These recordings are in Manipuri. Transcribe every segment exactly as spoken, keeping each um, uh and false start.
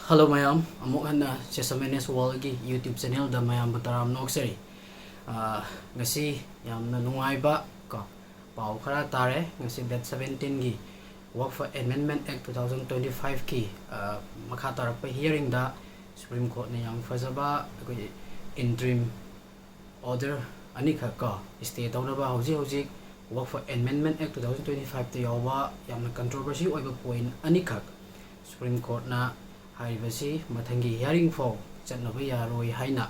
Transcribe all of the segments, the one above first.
Hello ꯃꯌꯥꯝ, ꯑꯃꯨꯛ ꯍꯟꯅ ꯆꯦꯁꯝ ꯑꯦꯟ ꯑꯦꯁ ꯋꯥꯔꯜꯒꯤ YouTube ꯆꯦꯅꯦꯜꯗ ꯃꯌꯥꯝꯕꯨ ꯇꯔꯥꯝꯅ ꯑꯣꯛꯆꯔꯤ꯫ ꯑꯥ, ꯉꯁꯤ ꯌꯥꯝꯅ ꯅꯨꯡꯉꯥꯏꯕ ꯀꯣ ꯄꯥꯎ ꯈꯔ ꯇꯥꯔꯦ꯫ ꯉꯁꯤ date seventeenꯒꯤ Waqf Amendment Act two thousand twenty fiveꯀꯤ, ꯑꯥ, ꯃꯈꯥ ꯇꯥꯔꯛꯄ hearingꯗ Supreme Courtꯅ ꯌꯥꯝ ꯐꯖꯕ ꯑꯩꯈꯣꯏꯒꯤ interim order ꯑꯅꯤꯈꯛ ꯀꯣ stay ꯇꯧꯅꯕ ꯍꯧꯖꯤꯛ ꯍꯧꯖꯤꯛ Waqf Amendment Act two thousand twenty fiveꯇ ꯌꯥꯎꯕ ꯌꯥꯝꯅ controversy ꯑꯣꯏꯕ point ꯑꯅꯤꯈꯛ Supreme Courtꯅ ꯍꯥꯏꯔꯤꯕꯁꯤ ꯃꯊꯪꯒꯤ hearing ꯐꯥꯎ ꯆꯠꯅꯕ ꯌꯥꯔꯣꯏ ꯍꯥꯏꯅ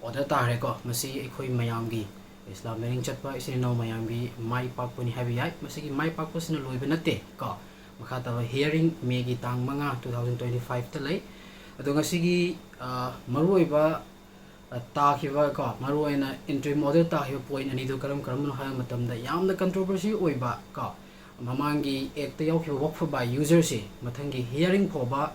order ꯇꯥꯈ꯭ꯔꯦꯀꯣ꯫ ꯃꯁꯤ ꯑꯩꯈꯣꯏ ꯃꯌꯥꯝꯒꯤ, ꯏꯁꯂꯥꯝ ꯂꯥꯏꯅꯤꯡ ꯆꯠꯄ ꯏꯆꯤꯟ ꯏꯅꯥꯎ ꯃꯌꯥꯝꯒꯤ ꯃꯥꯏ ꯄꯥꯛꯄꯅꯤ ꯍꯥꯏꯕ ꯌꯥꯏ꯫ ꯃꯁꯤꯒꯤ ꯃꯥꯏ ꯄꯥꯛꯄꯁꯤꯅ ꯂꯣꯏꯕ ꯅꯠꯇꯦ ꯀꯣ꯫ ꯃꯈꯥ ꯇꯥꯕ hearing Mayꯒꯤ ꯇꯥꯡ ꯃꯉꯥ, two thousand twenty fiveꯇ ꯂꯩ꯫ ꯑꯗꯣ ꯉꯁꯤꯒꯤ, ꯑ, ꯃꯔꯨꯑꯣꯏꯕ, ꯑ, ꯇꯥꯈꯤꯕ ꯀꯣ, ꯃꯔꯨꯑꯣꯏꯅ interim order ꯇꯥꯈꯤꯕ point ꯑꯅꯤꯗꯨ ꯀꯔꯝ ꯀꯔꯝꯕꯅꯣ ꯍꯥꯏꯕ ꯃꯇꯝꯗ, ꯌꯥꯝꯅ controversy ꯑꯣꯏꯕ ꯀꯣ, ꯃꯃꯥꯡꯒꯤ Actꯇ ꯌꯥꯎꯈꯤꯕ Waqf by userꯁꯤ ꯃꯊꯪꯒꯤ hearing ꯐꯥꯎꯕ,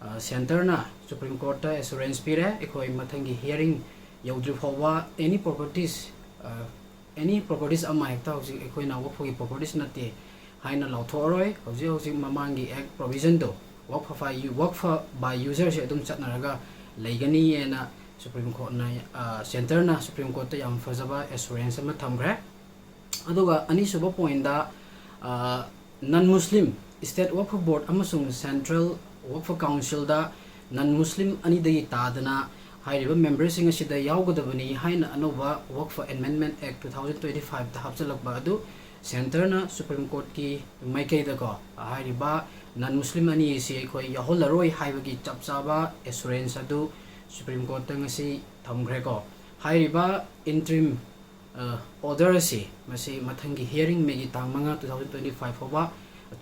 ꯑ, centreꯅ Supreme Courtꯇ assurance ꯄꯤꯔꯦ, ꯑꯩꯈꯣꯏ ꯃꯊꯪꯒꯤ hearing ꯌꯧꯗ꯭ꯔꯤ ꯐꯥꯎꯕ any properties, ꯑ, any properties ꯑꯃ ꯍꯦꯛꯇ ꯍꯧꯖꯤꯛ ꯑꯩꯈꯣꯏꯅ Waqfꯒꯤ properties ꯅꯠꯇꯦ ꯍꯥꯏꯅ ꯂꯥꯎꯊꯣꯛꯑꯔꯣꯏ꯫ ꯍꯧꯖꯤꯛ ꯍꯧꯖꯤꯛ ꯃꯃꯥꯡꯒꯤ Act provisionꯗꯣ Waqf by u-, Waqf by userꯁꯦ ꯑꯗꯨꯝ ꯆꯠꯅꯔꯒ ꯂꯩꯒꯅꯤꯅ Supreme Courtꯅ, ꯑ, centreꯅ Supreme Courtꯇ ꯌꯥꯝ ꯐꯖꯕ assurance ꯑꯃ ꯊꯝꯈ꯭ꯔꯦ꯫ ꯑꯗꯨꯒ ꯑꯅꯤꯁꯨꯕ pointꯇ, ꯑ, non Muslim, State Waqf Board ꯑꯃꯁꯨꯡ Central Waqf Councilꯗ non Muslim ꯑꯅꯤꯗꯒꯤ ꯇꯥꯗꯅ ꯍꯥꯏꯔꯤꯕ memberꯁꯤꯡ ꯑꯁꯤꯗ ꯌꯥꯎꯒꯗꯕꯅꯤ ꯍꯥꯏꯅ ꯑꯅꯧꯕ Waqf Amendment Act two thousand twenty fiveꯇ ꯍꯥꯞꯆꯤꯜꯂꯛꯄ ꯑꯗꯨ centreꯅ Supreme Courtꯀꯤ ꯃꯥꯏꯀꯩꯗꯀꯣ ꯍꯥꯏꯔꯤꯕ non Muslim ꯑꯅꯤ ꯑꯁꯤ ꯑꯩꯈꯣꯏ ꯌꯥꯎꯍꯜꯂꯔꯣꯏ ꯍꯥꯏꯕꯒꯤ ꯆꯞ ꯆꯥꯕ assurance ꯑꯗꯨ Supreme Courtꯇ ꯉꯁꯤ ꯊꯝꯈ꯭ꯔꯦꯀꯣ꯫ ꯍꯥꯏꯔꯤꯕ interim ꯑ, order ꯑꯁꯤ ꯃꯁꯤ ꯃꯊꯪꯒꯤ hearing Mayꯒꯤ ꯇꯥꯡ ꯃꯉꯥ, two thousand twenty five ꯐꯥꯎꯕ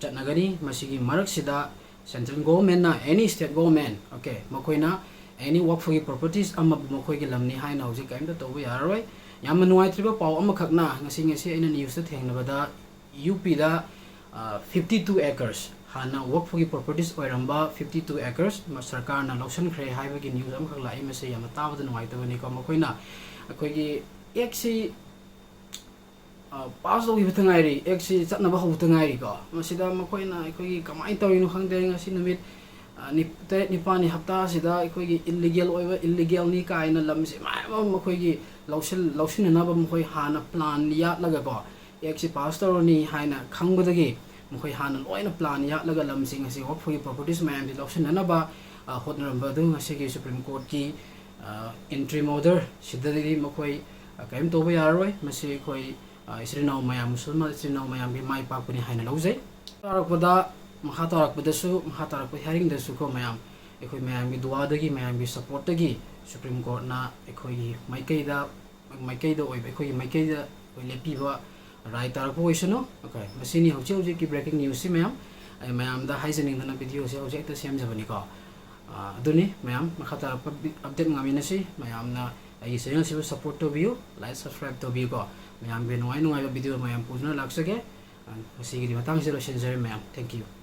ꯆꯠꯅꯒꯅꯤ꯫ ꯃꯁꯤꯒꯤ ꯃꯔꯛꯁꯤꯗ central governmentꯅ, any state government, okay, ꯃꯈꯣꯏꯅ any Waqfꯒꯤ properties ꯑꯃꯕꯨ ꯃꯈꯣꯏꯒꯤ ꯂꯝꯅꯤ ꯍꯥꯏꯅ ꯍꯧꯖꯤꯛ ꯀꯔꯤꯝꯇ ꯇꯧꯕ ꯌꯥꯔꯔꯣꯏ꯫ ꯌꯥꯝꯅ ꯅꯨꯡꯉꯥꯏꯇ꯭ꯔꯤꯕ ꯄꯥꯎ ꯑꯃꯈꯛꯅ, ꯉꯁꯤ, ꯉꯁꯤ ꯑꯩꯅ newsꯇ ꯊꯦꯡꯅꯕꯗ, UPꯗ, ꯑ, fifty two acres, ꯍꯥꯟꯅ Waqfꯒꯤ properties ꯑꯣꯏꯔꯝꯕ fifty two acres ꯃ-, ꯁꯔꯀꯥꯔꯅ ꯂꯧꯁꯤꯟꯈ꯭ꯔꯦ ꯍꯥꯏꯕꯒꯤ news ꯑꯃꯈꯛ ꯂꯥꯛꯏ꯫ ꯃꯁꯤ ꯌꯥꯝꯅ ꯇꯥꯕꯗ ꯅꯨꯡꯉꯥꯏꯇꯕꯅꯤꯀꯣ꯫ ꯃꯈꯣꯏꯅ ꯑꯩꯈꯣꯏꯒꯤ Actꯁꯤ, ꯑ, pass ꯇꯧꯈꯤꯕꯇ ꯉꯥꯏꯔꯤ, Actꯁꯤ ꯆꯠꯅꯕ ꯍꯧꯕꯇ ꯉꯥꯏꯔꯤꯀꯣ꯫ ꯃꯁꯤꯗ ꯃꯈꯣꯏꯅ ꯑꯩꯈꯣꯏꯒꯤ ꯀꯃꯥꯏꯅ ꯇꯧꯔꯤꯅꯣ ꯈꯪꯗꯦ, ꯉꯁꯤ ꯅꯨꯃꯤꯠ ꯇꯔꯦꯠ ꯅꯤꯄꯥꯜꯅꯤ ꯍꯞꯇꯥꯁꯤꯗ ꯑꯩꯈꯣꯏꯒꯤ ꯏꯜꯂꯤꯒꯦꯜ ꯑꯣꯏꯕ, ꯏꯜꯂꯤꯒꯦꯜꯅꯤ ꯀꯥꯏꯅ ꯂꯝꯁꯦ ꯃꯌꯥꯝ ꯑꯃ ꯃꯈꯣꯏꯒꯤ ꯂꯧꯁꯤꯟ ꯂꯧꯁꯤꯟꯅꯅꯕ ꯃꯈꯣꯏ ꯍꯥꯟꯅ ꯄ꯭ꯂꯥꯟ ꯌꯥꯠꯂꯒꯀꯣ, ꯑꯦꯛꯁꯤ ꯄꯥꯁ ꯇꯧꯔꯅꯤ ꯍꯥꯏꯅ ꯈꯪꯕꯗꯒꯤ ꯃꯈꯣꯏ ꯍꯥꯟꯅ ꯂꯣꯏꯅ ꯄ꯭ꯂꯥꯟ ꯌꯥꯠꯂꯒ ꯂꯝꯁꯤꯡ ꯑꯁꯤ, ꯋꯛꯐꯒꯤ ꯄ꯭ꯔꯣꯄꯔꯇꯤꯁ ꯃꯌꯥꯝꯁꯤ ꯂꯧꯁꯤꯟꯅꯅꯕ ꯍꯣꯠꯅꯔꯝꯕ ꯑꯗꯨ ꯉꯁꯤꯒꯤ ꯁꯨꯄ꯭ꯔꯤꯝ ꯀꯣꯔꯠꯀꯤ ꯏꯟꯇ꯭ꯔꯤꯝ ꯑꯣꯔꯗꯔ ꯁꯤꯗꯗꯤ ꯃꯈꯣꯏ ꯀꯔꯤꯝ ꯇꯧꯕ ꯌꯥꯔꯔꯣꯏ꯫ ꯃꯁꯤ ꯑꯩꯈꯣꯏ ꯏꯆꯤꯜ ꯏꯅꯥꯎ ꯃꯌꯥꯝ, ꯃꯨꯁꯜꯃꯥꯟ ꯏꯆꯤꯜ ꯏꯅꯥꯎ ꯃꯌꯥꯝꯒꯤ ꯃꯥꯏ ꯄꯥꯛꯄꯅꯤ ꯍꯥꯏꯅ ꯂꯧꯖꯩ꯫ ꯇꯥꯔꯛꯄꯗ, ꯃꯈꯥ ꯇꯥꯔꯛꯄꯗꯁꯨ, ꯃꯈꯥ ꯇꯥꯔꯛꯄ ꯍꯤꯌꯥꯔꯤꯡꯗꯁꯨꯀꯣ ꯃꯌꯥꯝ, ꯑꯩꯈꯣꯏ ꯃꯌꯥꯝꯒꯤ ꯗꯨꯋꯥꯗꯒꯤ, ꯃꯌꯥꯝꯒꯤ ꯁꯞꯄꯣꯔꯠꯇꯒꯤ ꯁꯨꯄ꯭ꯔꯤꯝ ꯀꯣꯔꯠꯅ ꯑꯩꯈꯣꯏꯒꯤ ꯃꯥꯏꯀꯩꯗ, ꯃꯥꯏꯀꯩꯗ ꯑꯣꯏꯕ, ꯑꯩꯈꯣꯏꯒꯤ ꯃꯥꯏꯀꯩꯗ ꯑꯩꯈꯣꯏ ꯂꯦꯞꯄꯤꯕ ꯔꯥꯏ ꯇꯥꯔꯛꯄ ꯑꯣꯏꯁꯅꯨ꯫ Okay, ꯃꯁꯤꯅꯤ ꯍꯧꯖꯤꯛ ꯍꯧꯖꯤꯛꯀꯤ ꯕ꯭ꯔꯦꯀꯤꯡ ꯅ꯭ꯌꯨꯁꯁꯤ ꯃꯌꯥꯝ꯫ ꯑꯩ ꯃꯌꯥꯝꯗ ꯍꯥꯏꯖꯅꯤꯡꯗꯅ ꯚꯤꯗꯤꯑꯣꯁꯦ ꯍꯧꯖꯤꯛ ꯍꯦꯛꯇ ꯁꯦꯝꯖꯕꯅꯤꯀꯣ꯫ ꯑꯗꯨꯅꯤ ꯃꯌꯥꯝ, ꯃꯈꯥ ꯇꯥꯔꯛꯄ ꯑꯞꯗꯦꯠ ꯉꯥꯏꯃꯤꯟꯅꯁꯤ꯫ ꯃꯌꯥꯝꯅ ꯑꯩꯒꯤ ꯆꯦꯅꯦꯜꯁꯤꯕꯨ ꯁꯞꯄꯣꯔꯠ ꯇꯧꯕꯤꯌꯨ, ꯂꯥꯏꯛ ꯁꯕꯁꯀ꯭ꯔꯥꯏꯕ ꯇꯧꯕꯤꯌꯨꯀꯣ꯫ ꯃꯌꯥꯝꯒꯤ ꯅꯨꯡꯉꯥꯏ ꯅꯨꯡꯉꯥꯏꯕ ꯚꯤꯗꯤꯑꯣ ꯃꯌꯥꯝ ꯄꯨꯗꯨꯅ ꯂꯥꯛꯆꯒꯦ꯫ ꯉꯁꯤꯒꯤꯗꯤ ꯃꯇꯥꯡꯁꯤꯗ ꯂꯣꯏꯁꯤꯟꯖꯔꯦ ꯃꯌꯥꯝ꯫ Thank you꯫